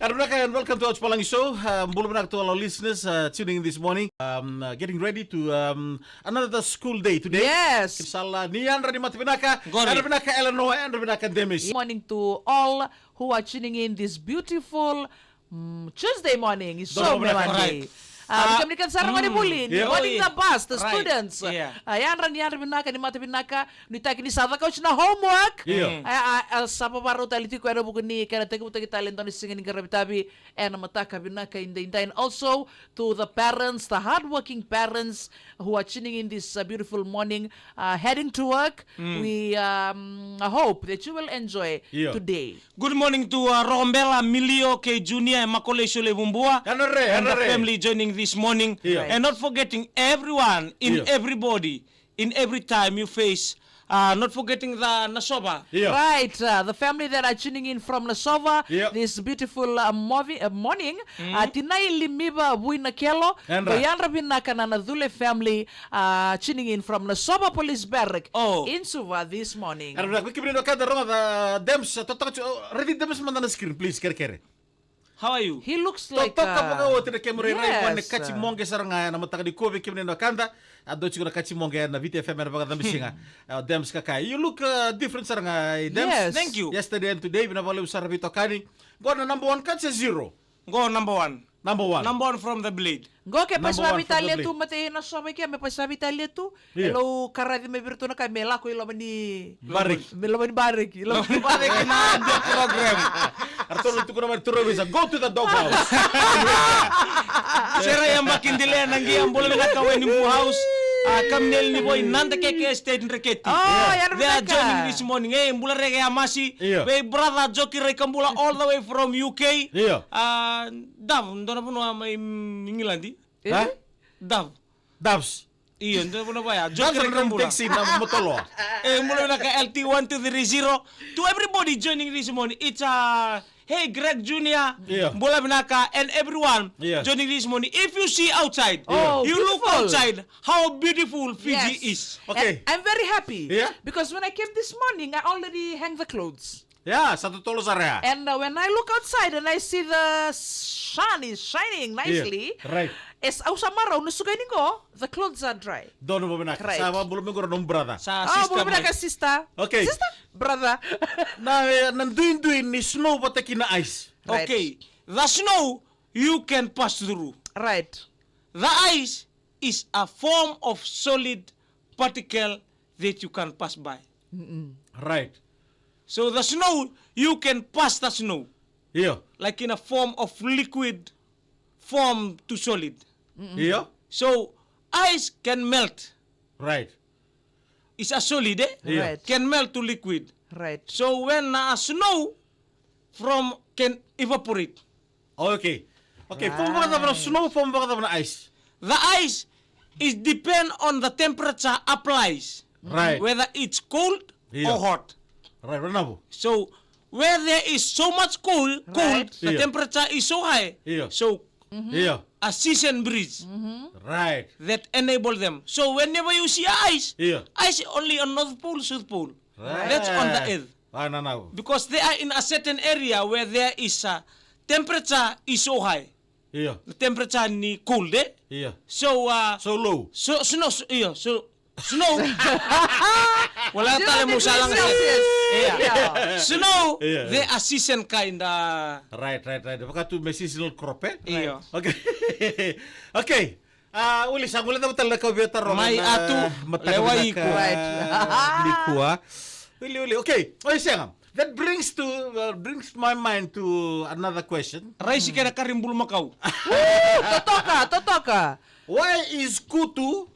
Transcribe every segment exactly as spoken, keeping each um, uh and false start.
Yadra vinaka and welcome to Ouch Palagi Show. Uh, bula vinaka to all our listeners uh, tuning in this morning. Um, uh, getting ready to um, another school day today. Yes. Kena sala ni yadra ni mata vinaka. Qori. Yadra vinaka Eleanor, yadra vinaka Demis. Morning to all who are tuning in this beautiful mm, Tuesday morning. Is so me Monday. Right. Ah, kemuni kece sara gone vuli, ni morning the bus, the students. Ah, yadra ni yadra vinaka, ni mata vinaka, ni taki ni sa caka oti na homework. Ah, ah, ah, sa vavarau tale tiko ena vuku ni kena tekivutaki tale dua na siga ni qaravi tavi ena mataka vinaka edaidai. And also to the parents, the hardworking parents who are tuning in this uh, beautiful morning, uh, heading to work. We um, hope that you will enjoy today. Good morning to uh, Roko Bela, Milio, K Junior, and Makole Sule Vumbua. And the family joining this morning. And not forgetting everyone in everybody, in every time you face. Uh, not forgetting the Nasova. Right, uh, the family that are tuning in from Nasova this beautiful uh, movie, uh, morning. Uh, Tinai Limiva Vuinakelo, Yadra Vinaka na Nacule family, uh, tuning in from Nasova Police Barrack in Suva this morning. Era vinaka, kemuni na kada rogoca, Dems, totoka tu, raici Dems mada na screen, please, kerekere. How are you? He looks like totoka vakaoti na kemera, rai vua na kaci moqe sara ga ena mataka ni kua vei kemuni na kada. A dua tiko na kaci moqe ena Viti F M ena vakacabisiga. Dems Kakai, you look uh, different sara ga, Dems. Thank you. Yesterday and today, vinaka vakalevu sara veitokani. Qo na number one kaci, zero. Qo number one. Number one. Number one from the blade. Qo ke pasi vavitalia tu mate na sova ke me pasi vavitalia tu. E lau karaci mai vei iratou na kai me lako i loma ni bareki. Me loma ni bareki, i loma ni bareki na the program. Aratou na tukuna mai turaga visa, go to the dog house. Sera yabaki dile na qia, bula vinaka wai ni bu house. A kamnel ni voi nada keke state dreketi. They are joining this morning. E bula reke a masi. Vei brother Joki Raikabula all the way from U K. Dav, dona vanua mai England. Dav. Davs. Io, dua na vanua vaya. Joki Raikabula. Taxi na Motoloa. E bula vinaka L T one two three zero. To everybody joining this morning, it's a hey Greg Junior. Bula vinaka and everyone joining this morning. If you see outside, you look outside, how beautiful Fiji is. Okay. I'm very happy because when I came this morning, I already hang the clothes. Yeah, sa totolo sara ya. And uh, when I look outside and I see the sun is shining nicely, right. As au sa marau na suka ni qo, the clothes are dry. Donu vavinaka. Right. Sa vabula me qo na nomu brother. Sa sister. Bula vinaka sister. Okay. Sister, brother. Na, eh, na duidui ni snow vata kina ice. Right. Okay. The snow you can pass through. Right. The ice is a form of solid particle that you can pass by. Right. So the snow, you can pass the snow. Io. Like in a form of liquid form to solid. Io. So ice can melt. Right. It's a solid, eh? Io. Right. Can melt to liquid. Right. So when a snow from can evaporate. Okay. Okay, fomu vakacava na snow, fomu vakacava na ice? The ice is depend on the temperature applies. Right. Whether it's cold or hot. Right, right now. So where there is so much cold, cold, the temperature is so high. So a season breeze. Right. That enable them. So whenever you see ice, ice only on North Pole, South Pole. Right. That's on the earth. Because they are in a certain area where there is a temperature is so high. Io. The temperature ni cold, eh? Io. So, uh, so low. So snow, so, io, so snow. Wala tale mo sa langa. Snow, they are season kind. Right, right, right. Vakatu me seasonal crop, eh? Io. Okay. Okay. A, uli sa gole cava tale na kau via taroga mai atu, mataka lewa vinaka iko. Right. Nikua. Uli, uli. Okay, oi sega. That brings to, uh, brings my mind to another question. Raisi kena kari bulumakau. Totoka, totoka. Why is kutu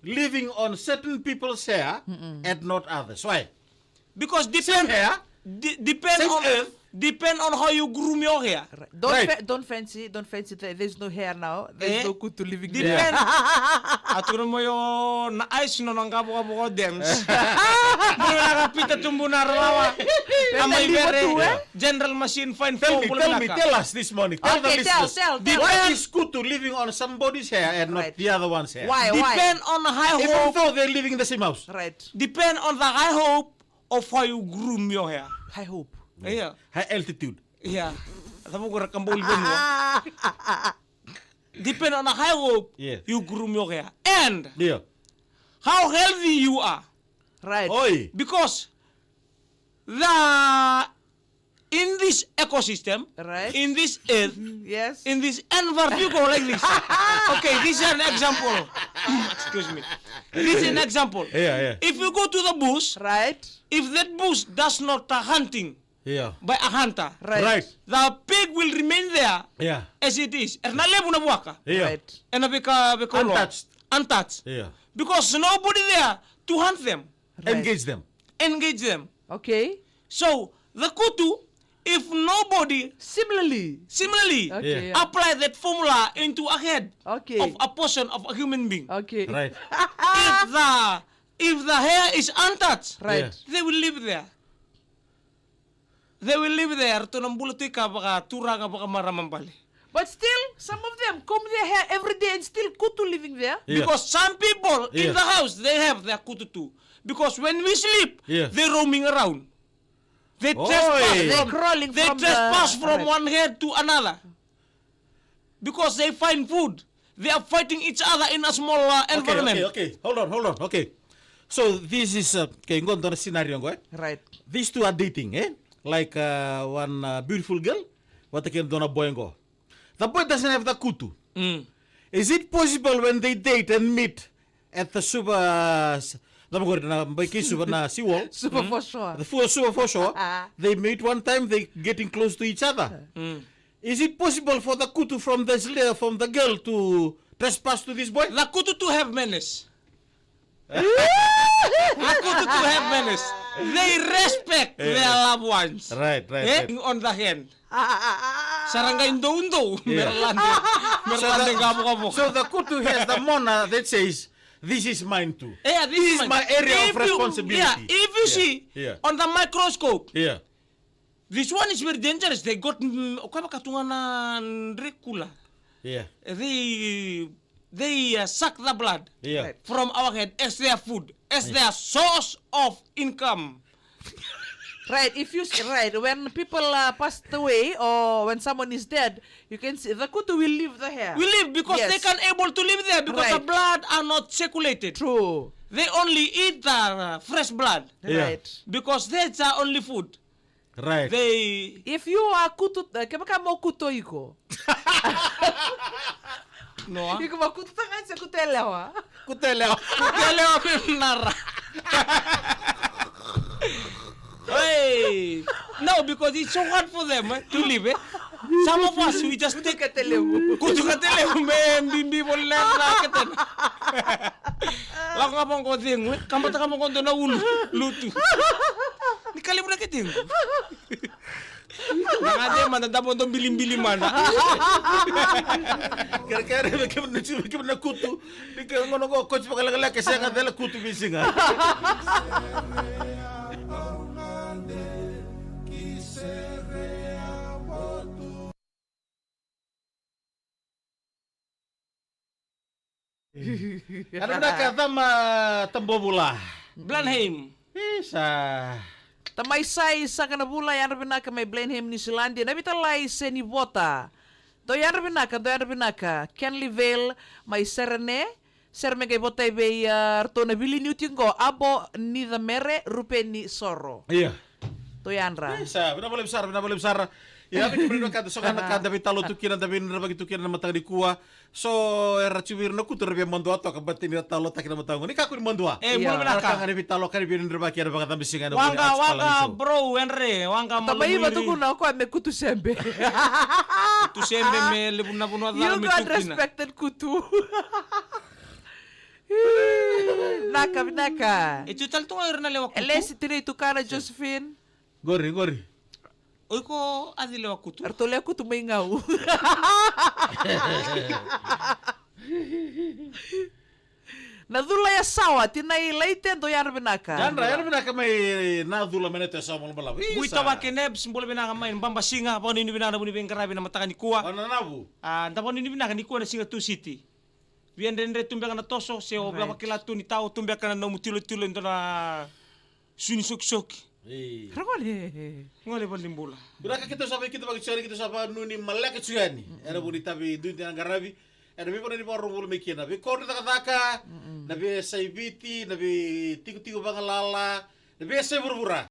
living on certain people's hair and not others? Why? Because depend, depend on, depend on how you groom your hair. Don't, don't fancy, don't fancy. There's no hair now. There's no kutu living there. Depend. Atura moyo na ice no na ngabo ngabo dems. Bula na pita tumbu na rawa. Amai vere. General machine fine. Tell me, tell me, tell us this morning. Tell the listeners. Why is kutu living on somebody's hair and not the other one's hair? Why? Why? Depend on high hope. Even though they're living in the same house. Right. Depend on the high hope of how you groom your hair. High hope. Yeah. High altitude. Yeah. Sa vuku era kaboli vanua. Depend on how, yeah, you groom your hair. And, yeah, how healthy you are. Right. Oi. Because the, in this ecosystem, right, in this earth, yes, in this environment, you go like this. Okay, this is an example. Excuse me. This is an example. Yeah, yeah. If you go to the bush, right, if that bush does not, uh, hunting, yeah, by a hunter, right, right, the pig will remain there, yeah, as it is. Era na levu na vuaka. Yeah. Right. Ena veika, veika untouched. Untouched. Yeah. Because nobody there to hunt them. Right. Engage them. Engage them. Okay. So, the kutu, if nobody similarly, similarly, okay, yeah, apply that formula into a head, okay, of a person, of a human being, okay, right, if the, if the hair is untouched, right, yeah, they will live there. They will live there. Ratou na bula tu i ka vakaturaga, vakamarama bale. But still, some of them comb their hair every day and still kutu living there. Yeah. Because some people in, yeah, the house, they have their kutu too. Because when we sleep, yeah, they're roaming around. They, oi, trespass, they from, crawling, they from trespass the, from, right, one head to another. Because they find food. They are fighting each other in a small, uh, okay, environment. Okay, okay. Hold on, hold on. Okay. So this is, uh, okay, qo dua na scenario qo, eh? Right. These two are dating, eh? Like, uh, one, uh, beautiful girl vata kei dua na boy qo. The boy doesn't have the kutu. Mm. Is it possible when they date and meet at the super, uh, s-, na vagore na bai kei super na seawall? Super, mm, foreshore. The full super foreshore. They meet one time, they getting close to each other. Mm. Is it possible for the kutu from this li-, from the girl to trespass to this boy? The kutu to have manners. The kutu to have manners. They respect, eh, their loved ones. Right, right, eh, right. On the hand. Sa ra qai doudou, yeah, me ra lade, me ra lade qavokavoka. So the, so the kutu has the mona that says, "This is mine too. Yeah, this is mine." This is my area of responsibility. Yeah, if you, yeah, see, yeah, on the microscope, yeah, this one is very dangerous. They got, mm, o koya vaka tu ga na drekula. Yeah. They, they, uh, suck the blood, yeah, right, from our head as their food, as, yeah, their source of income. Right, if you s-, right, when people, uh, passed away or when someone is dead, you can see the kutu will leave the hair. Will leave because, yes, they can able to live there because, right, the blood are not circulated. True. They only eat the, uh, fresh blood. Yeah. Right. Because that's our only food. Right. They, if you are kutu, eh, kevaka mo kutu iko. No. Iko mo kutu tagane se kutu yalewa? Kutu yalewa. Kutu yalewa me nara. Hey. No, because it's so hard for them, eh, to live, eh. Some of us, we just take kutu katelevu. Kutu katelevu me bibi voli na ketena. Lako ga vaqo cegu, eh. Kamata ga vaqo dua na ulu, lutu. Ni ka levu na ketegu. Na gade mada davo do bilibili mada. Kerekere me kemuni na, me kemuni na kutu. Ni ke gauna qo koti vakalekaleka, sega, cela kutu veisiga. Yadra vinaka Cama Tabovula. Blenheim. Isa. Tamai Sai Sakanavula, yadra vinaka mai Blenheim, Niusiladi. Navitalai Senivota. Dou yadra vinaka, dou yadra vinaka. Kenley Vale mai Serene. Sere me qai votai vei, ah, ratou na viliniuti qo, Abo Nicamere, Rupeni Soro. Ia. Dou yadra. Isa, vinaka vakalevu sara, vinaka vakalevu sara. Ia, vei kemuni na ka da soka na ka da veitalanoa tu kina, da veidredrevaki tu kina na mataka nikua. So era tu vei ira na kutu era via madua toka, baleta ni ra talanoataki na mataka qo. Ni kakua ni madua. E, ia, bula vinaka. Era ka ga ni veitalanoa ka ni veidredrevaki ena vakacabisiga ena vuli. Waqa, waqa, bro, endre, waqa. Tamai Iva tukuna o koya me kutu sebe. Kutu sebe me levu na vanua cala me tu kina. You got respected kutu. Vinaka, vinaka. E tu tale tu ga o ira na lewa kutu. Elesi, Tinai, Tukana, Josephine. Qori, qori. O iko a cei lewa kutu? Eratou lewa kutu mai Gau. Na Cula Yasawa, Tinai Laite, dou yadra vinaka. Yadra, yadra vinaka mai na Cula mai na Yasawa, malamalama. Isa. Vuitavake Nebs, bula vinaka mai Babasiga, vakanuinui vinaka na vuni veiqaravi na mataka nikua. Vananavu. A, da vakanuinui vinaka nikua na siga Tusiti. Via dredre tu beka na toso, se o, right, via vakila tu ni tao tu beka na nomu tilotilo e dua na sui ni sokisoki. Ei. Ra gole. Gole valenibula. Vinaka, keitou sa vei, keitou vakaitikotiko yani, keitou sa vakanuni maleka tiko yani ena vuku ni itavi duidui ni qaravi. Ena veivanua ni vakarorogo voli mai kina, veikoro ni cakacaka, na veiyasai Viti, na veitikotiko vagalala, na veiyasai vuravura.